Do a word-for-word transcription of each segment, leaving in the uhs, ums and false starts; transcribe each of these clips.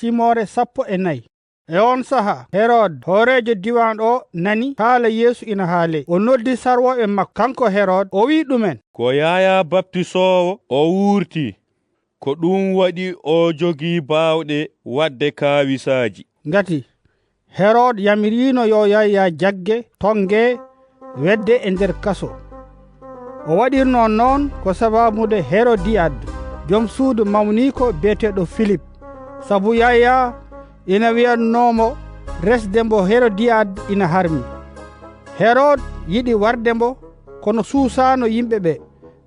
timoore sappo e nayi. E oon sahaa, Herod, hooreejo diiwaan oo, nani haala Yeesu ina haalee. O noddi sarwooɓe makko, kanko Herod, o wi'i ɗum'en, Ko Yahaya Baptisoowo o wuurtii, ko ɗuum waɗi o jogii baawɗe waɗde kaawisaaji. Ngati Herod yamiriino yo Yahaya jagge, tonngee, weddee e nder kaso. O waɗirnoo noon ko sabaabude Herodiyad, jom suudu mawniiko biyeteeɗo Filip, sabu Yahaya ina wiyannoo mo resde mbo Herodiyad ina harmi. Herod yiɗi warde mbo, kono suusaano yimɓe ɓee,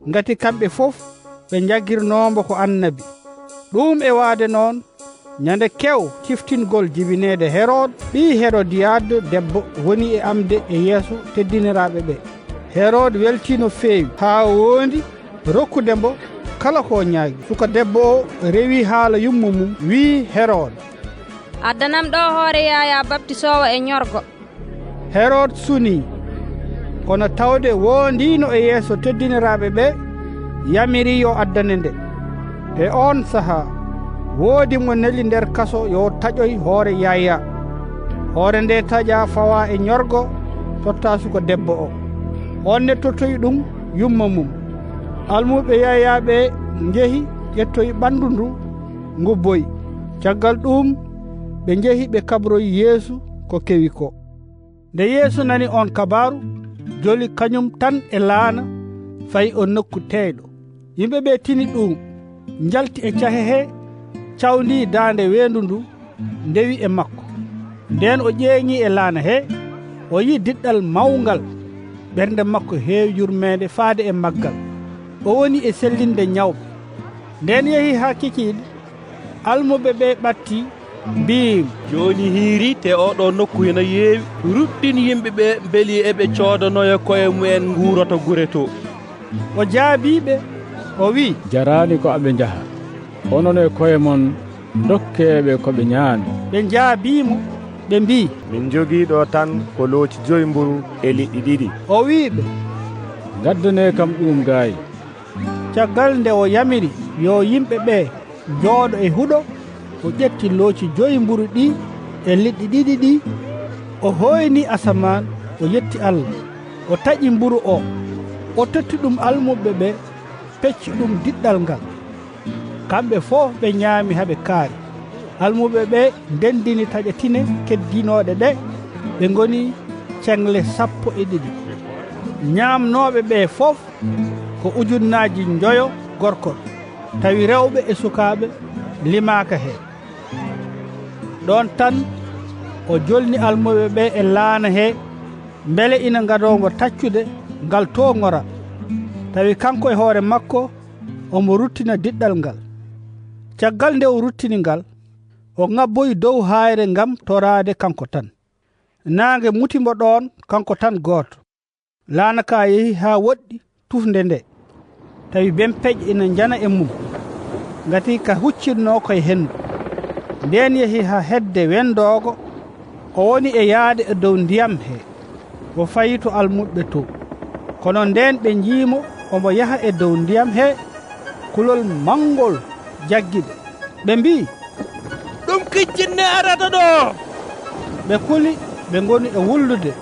ngati kamɓe fof ɓe njaggirnoo mbo ko annabi. Ɗuum e waade noon, ñande kew ciftingol jibineede Herod, ɓii Herodiyad debbo woni e amde e yeeso teddiniraaɓe ɓee. Herod weltii no feewi haa woondi rokkude mbo kala ko o ñaagi. Suka debbo o rewi haala yumma mum, wi'i Herod, Addanam ɗo hoore Yahaya Baptisoowo e ñorgo. Herod sunii, kono tawde woondiino e yeeso teddiniraaɓe ɓee, yamiri yo addane nde. E oon sahaa, woodi mo neli nder kaso yo taƴoy hoore Yahaya. Hoore nde taƴaa fawaa e ñorgo, tottaa suka debbo o. Oon ne tottoyi ɗum yumma mum. Almuuɓe Yahaya ɓee njehi, ƴettoyi ɓanndu ndu, ngubboyi. Caggal ɗuum, ɓe njehi ɓe kabroyi Yeesu ko kewi ko. Nde Yeesu nani oon kabaaru, joli kañum tan e laana, fayi o nokku teeyɗo. Yimɓe ɓee tini ɗuum, njalti e cahe hee, cawndii daande weendu ndu, ndewi e makko. Ndeen o ƴeeŋi e laana hee, o yi'i diɗɗal mawngal, ɓernde makko heewi yurmeende faade e maggal. O woni e sellinde ñawɓe. Ndeen yehi haa kikiiɗe, almuɓe ɓee ɓattii, mbi'i, Jooni hiiri, te ooɗoo nokku ina yeewi. Ruɗɗin yimɓe ɓee, mbeli eɓe coodanoya koye mumen nguurota gure to. O jaabii ɓe, o wi'i, Jaraani ko aɓe njaha. Onon e koye mon, ndokkee ɓe ko ɓe ñaami. Ɓe njaabii mo, ɓe mbi'i, Min njogii ɗo tan ko looci joyi mburu e liɗɗi ɗiɗi. O wi'i ɓe, Ngaddanee kam ɗuum gaay. Caggal nde o yamiri yo yimɓe ɓee njooɗo e huɗo, o ƴetti looci joyi mburu ɗii e liɗɗi ɗiɗi ɗii, o hooyni asamaan, o yetti Allah. O taƴi mburu o, o totti ɗum almuɓɓe ɓee, pecci ɗum diɗɗal ngal. Kamɓe fof ɓe ñaami haa ɓe kaari. Almuɓe ɓee ndenndini taƴatine keddinooɗe ɗe, ɓe ngoni ceŋle sappo e ɗiɗi. Ñaamnooɓe ɓee fof ko ujunnaaji njoyo gorko, tawi rewɓe e sukaaɓe limaaka heen. Ɗoon tan o jolni almuɓe ɓee e laana hee, mbele ina ngadoo mo taccude ngal too ŋora. Tawi kanko e hoore makko omo ruttina diɗɗal ngal. Caggal nde o ruttini ngal, o ŋabboyi dow haayre ngam toraade kanko tan. Naange muti mo ɗoon kanko tan gooto. Laana kaa yehi haa woɗɗi tufnde nde, tawi bempeƴƴe ina njana e mum, ngati ka huccitnoo ko e henndu. Ndeen yehi haa hedde wendoogo, o woni e yahde e dow ndiyam he, o fayi to almuɓɓe to. Kono ndeen ɓe njii mo omo yaha e dow ndiyam he, kulol manngol jaggi ɓe. Ɓe mbi'i, Ɗum kiccitne arata ɗo! Ɓe kuli, ɓe ngoni e wullude.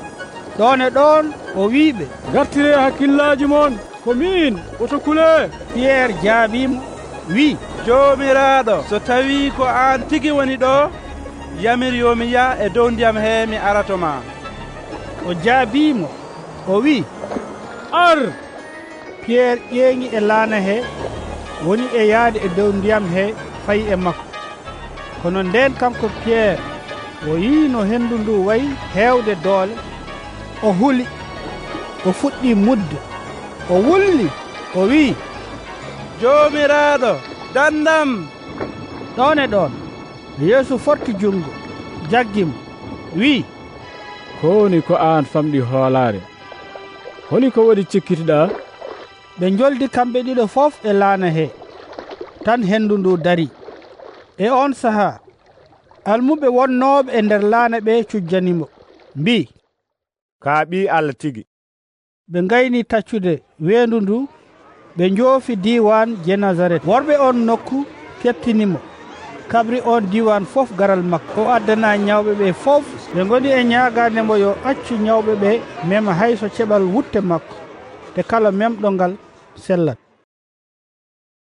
Ɗoon e ɗoon o wi'i ɓe, Ngartiree hakkillaaji mon, ko miin, woto kulee. Piyeer jaabii mo, wi'i, Joomiraaɗo, so tawii ko aan tigi woni ɗo, yamir yo mi yah e dow ndiyam he mi ara to maa. O jaabii mo, o wi'i, Ar! Piyeer ƴeeŋi e laana he, woni e yahde e dow ndiyam he, fayi e makko. Kono ndeen kanko Piyeer o yii no henndu ndu wayi heewde doole, o huli, o fuɗɗi mudde, o wulli, o wi'i, Joomiraaɗo, dandam! Ɗoon e ɗoon Yeesu forti junngo, jaggi mo, wi'i, Ko woni ko aan famɗi hoolaare? Holi ko waɗi cikkitiɗaa? Ɓe njoldi kamɓe ɗiɗo fof e laana he, tan henndu ndu darii. E oon sahaa, almuɓe wonnooɓe e nder laana ɓee cujjani mo, mbi'i, Ka ɓii Alla tigi. Ɓe ngayni taccude weendu ndu, ɓe njoofi diiwaan Genesaret. Worɓe oon nokku keɓtini mo, Kabri oon diiwaan fof garal makko. O addanaa ñawɓe ɓee fof. Ɓe ngoni e ñaagaade mbo yo accu ñawɓe ɓee mema hay so ceɓal wutte makko. Te kala memɗo ngal sellat.